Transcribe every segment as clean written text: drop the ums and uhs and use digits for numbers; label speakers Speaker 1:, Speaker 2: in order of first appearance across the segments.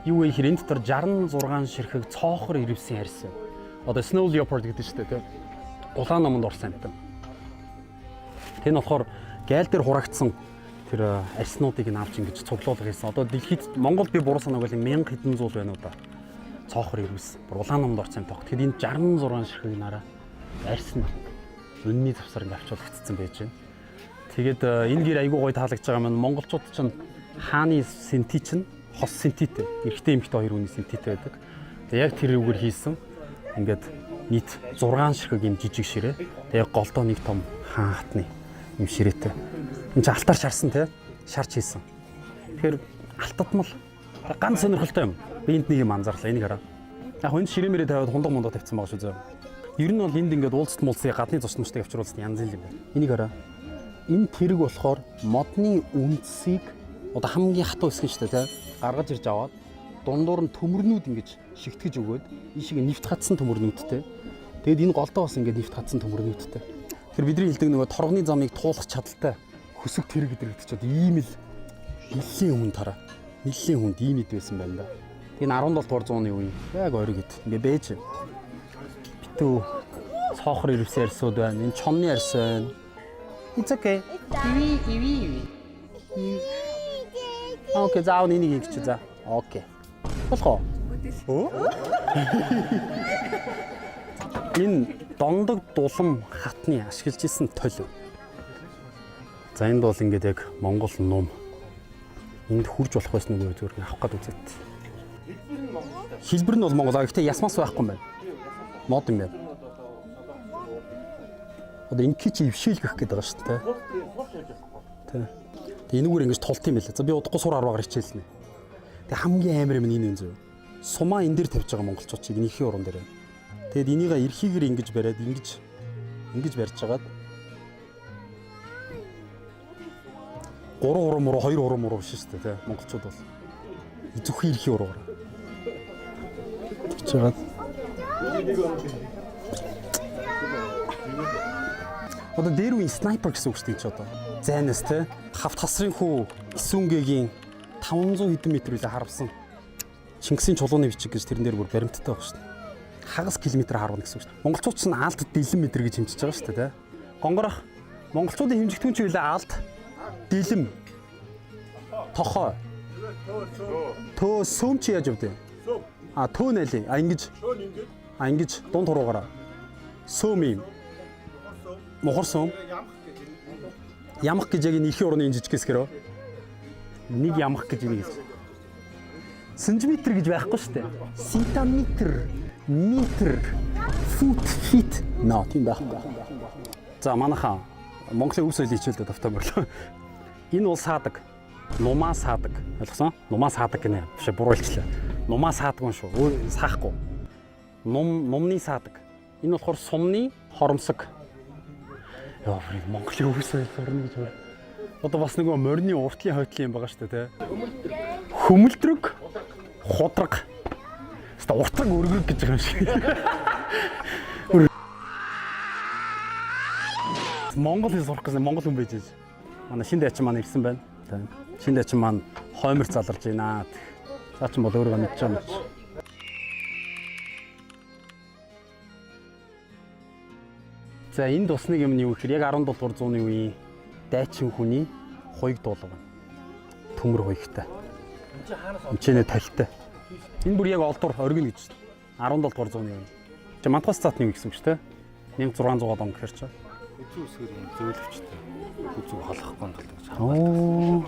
Speaker 1: Юу вэ гэхээр энэ дотор 66 ширхэг цоохор ирвсэн арьс. Одоо snow leopard гэдэг чинь тэ. Улаан номонд орсон амьтан. Тэр нь болохоор гайл дээр хураагдсан тэр арьснуудыг нь авч ингэж цуглуулга хийсэн. Одоо дэлхийд Монгол би буруу санааг бол 1000 хэдэн зуул байна уу да. Цоохор ирвэс. Бүр улаан номонд орсон амьтан. Тэгэхээр энэ 66 ширхэг нараа арьс нь үнний завсар ингэ авчуулагдсан байж байна. Тэгээд энэ гэр айгүй гоё таалагдж байгаа юм. Монголчууд чинь хааны сэнти чинь хос сэнтитэй. Эрэгтэй эмэгтэй хоёр хүний сэнтитэй байдаг. Тэгээд яг тэр үгээр хийсэн. Ингээд нийт 6 ширхэг юм жижиг ширээ. Тэгээд голдоо нэг том хаан хатны юм ширээтэй. Энд чинь алтаар шарсан те. Шарч хийсэн. Тэгэхээр алтадмал ганц сонирхолтой юм. Би энд нэг юм анзаарлаа. Энийг хараа. Яг энэ ширээмэрээ тавиад хундаг мундаг тавьсан байгаа шүү зөө. Ер нь бол энд ингээд уулзалт муулцыг гадны зочночтой авчруулсан янз юм байна. Энийг хараа. Энэ тэрэг болохоор модны үндсийг одоо хамгийн хатуу хэсэг нь шүү дээ, тэ. Гаргаж ирж аваад дундуур нь төмөрнүүд ингэж шигтгэж өгөөд энэ шиг нэвт хатсан төмөрнүүдтэй. Тэгээд энэ голдоо бас ингээд нэвт хатсан төмөрнүүдтэй. Тэр бидний хэлдэг нөгөө торгоны замыг туулах чадaltaй хөсөг тэрэг гэдэг чинь одоо ийм л нэлийн хүн тараа. Нэлийн хүнд ийм ид байсан байна да. Тэгээ 17 дугаар зууны үе яг ориг ид. Ингээ бэж. Битүү цоохор ирвсэн арьсууд байна. Энэ чонны арьс байна. It's okay. Иви иви иви. Okay, заав энийг хийж за. Okay. Болох уу? Өө? Энэ дондог дулам хатны ашиглаж исэн толь. За энд бол ингээд яг Монгол нум. Энд хурж болох байсан уу зүгээр авах гээд үзээд. Хэлбэр нь бол Монгол. Гэхдээ ясмас байхгүй юм байна. Мод юм байна. Одоо энэ чи ившээлгэх гээд байгаа шүү дээ. Тэ. Тэг энэгээр ингэж тулт юм байлаа. За би удахгүй сур арваагаар хичээлнэ. Тэг хамгийн амар юм нь энэ юм зөө. Сумаа энэ дээр тавьж байгаа монголчууд чиг энийхээ уран дээр. Тэгэд энийгээ эрхийгэр ингэж бариад ингэж ингэж барьж хагаад 3 уран муруу 2 уран муруу биш шүү дээ тий монголчууд бол зөвхөн эрхийн уруугаар тэгж хагаад одоо дээр үеийн снайпер гэсэн үг шүү дээ чи одоо зайнаас тий хавт хасрын хүү Исүнгэгийн 500 хэдэн метр үлээ харвсан Чингисийн чулууны бичиг гэж тэрэн дээр бүр баримттай байгаа шүү дээ. Хагас километр харвна гэсэн үг шүү дээ. Монголчууд ч алд дэлэн метр гэж хэмжиж байгаа шүү дээ, тэ. Гонгорох монголчуудын хэмжигдэхүүн чи үлээ алд дэлэм тохой төө сөм чи яаж явд юм? А төө нэлээ. А ингэж а ингэж дунд хуруугаараа сөм юм. Мухар сөм. Ямах гэж яг энэ эрхийн урны энэ жижиг хэсгэрөө. Нэг ямах гэж энийг хэлж. Сантиметр гэж байхгүй шүү дээ. Сантиметр, метр, фут, фит. Но тийм байхгүй. За манайхаа Монголын өв соёлын хичээлдээ тавтай мөрлөө. Энэ бол саадаг. Нумаа саадаг. Ойлгосон? Нумаа саадаг гинэ. Биш буруу хэлчлээ. Нумаа саадаг юм шүү. Өөр саахгүй. Нум нумны саадаг. Энэ болохоор сумны хоромсог. Яа, бүр Монголын өв соёл орно гэж байна. Одоо бас нөгөө морины уртлын хойтлын юм байгаа шүү дээ, тэ. Хөмөлдрөг, худраг. Хэвээ уртраг өргөрөг гэж байгаа юм шиг. Монгол хэл сурах гэсэн монгол хүн байж байж. Манай шинэ дайчин маань ирсэн байна. Шинэ дайчин маань хоймор заларж байна. За чинь бол өөрийгөө мэдж байгаа юм чи. За энд бас нэг юм нь юу гэхээр яг 17 дугаар зууны үеийн дайчин хүний хуйг дуулга байна. Төмөр хуйгтай. Энд толтой. Энэ бүр яг олдвор оргино гэж байна. 17 дугаар зууны үе. Чи мантгас цаатны үе гэсэн үг шүү дээ. 1600 он гэхэр чи.
Speaker 2: Хүзүү үсгээр юм зөөлөвчтэй. Хүзүү холохгүй нь болдог гэж
Speaker 1: Оо.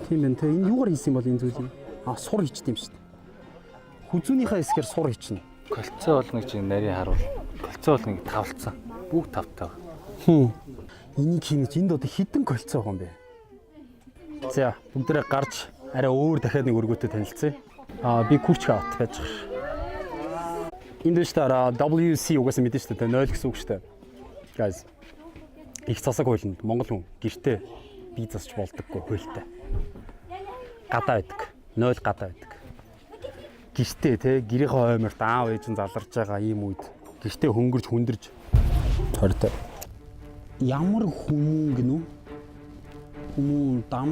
Speaker 1: Тийм байна те. Энэ юугаар хийсэн бол энэ зүйлийг? А сур хийчихдээ юм шүү дээ. Хүзүүнийхээ хэсгээр сур хийчихнэ.
Speaker 2: Кольцо бол нэг чинь нарийн харуул. Кольцо бол нэг тавлцсан. Бүгд тавтай.
Speaker 1: Хм. Энийг хийнэ чи энд одоо хідэн кольцо байгаа юм бэ? За, бүгдээрээ гарч арай өөр дахиад нэг өргөөтэй танилцъя. Аа би күрч аут байж байгаа. Энд биш та WC угаасаа мэдэн шүү дээ. 0 гэсэн үг шүү дээ. Guys. Их засаг хуулинд Монгол хүн гэртээ бие засч болдоггүй хуультай. Гадаа байдаг. 0 гадаа байдаг. Гэртээ те гэрийнхээ хойморт аав ээж нь заларж байгаа ийм үед гэртээ хөнгөрж хүндэрж хортой. Ямар хүмүүн гинүү? Хүмүүн дам